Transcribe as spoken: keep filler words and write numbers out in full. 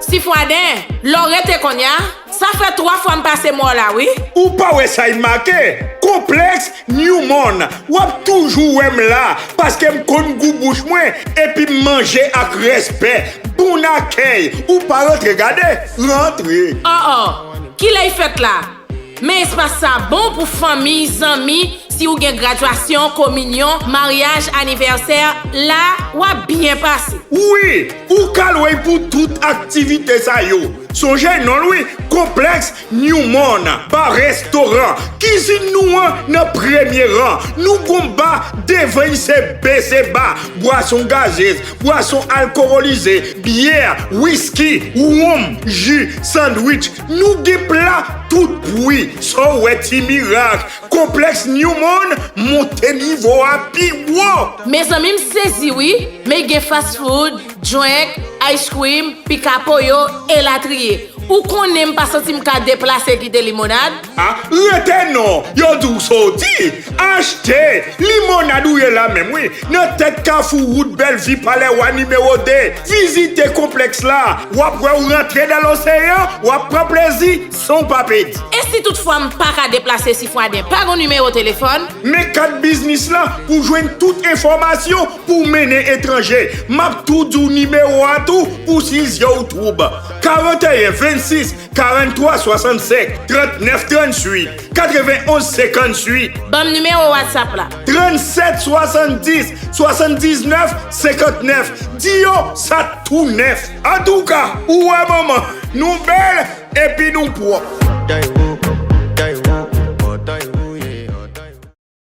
Sifwaden, lè w rete konnya, sa fè twa fwa m pase mò w la wi. Ou pa wè sa y make? Konplèks Newmond, w ap toujou wè m la, paske m konn gou bouch mwen, epi m manje ak respè. Bon akèy, ou pa rantre gade, rantre. Oh oh, kilè y fèt la? Men espas sa bon pou fanmi, zanmi, si ou gen gradwasyon, kominyon, maryaj, anivèsè, la w ap byen pase. Wi, ou ka lwe l pou tout aktivite sa yo. Sonje non l wi, Konplèks Newmond, ba restoran, kizin nou an nan premye ran. Nou gon ba devan l se bese ba, bwason gazez, bwason alkowolize, byè, wiski, wonm, ji, sandwich, nou gen pla tout bri. Sa w wè ti mirak, Konplèks Newmond monte nivo a pi wo. Mezanmi m sezi wi, men gen fast food, drenk, ice cream, pika poyo, elatriye. Ou konnen m pa santi m ka deplase kite limonad. Ah, rete non, yo di w soti, achte, limonad ou ye la menm wi, nan tèt kafou wout Bèlvi Palè Wa nimewo de. Vizite konplèks la, w ap wè w rantre nan loseyan, w ap pran plezi san w pa pedi. E si tout fwa m pa ka deplase Sifwaden, pa gon nimewo telefòn? Men kat biznis lan pou jwenn tout enfòmasyon pou w mennen etranje. M ap tou di w nimewo a tou pou si zye w twoub. Karanteyen vennsis karanntwa swasannsenk trannèf trannwit katrevenonz senkanntwit. Ban m nimewo WhatsApp la. Trannsèt swasanndis swasanndiznèf senkantnèf. Di yo sa tou nèf. Antouka, ou wè manman, nou bèl epi nou pwòp.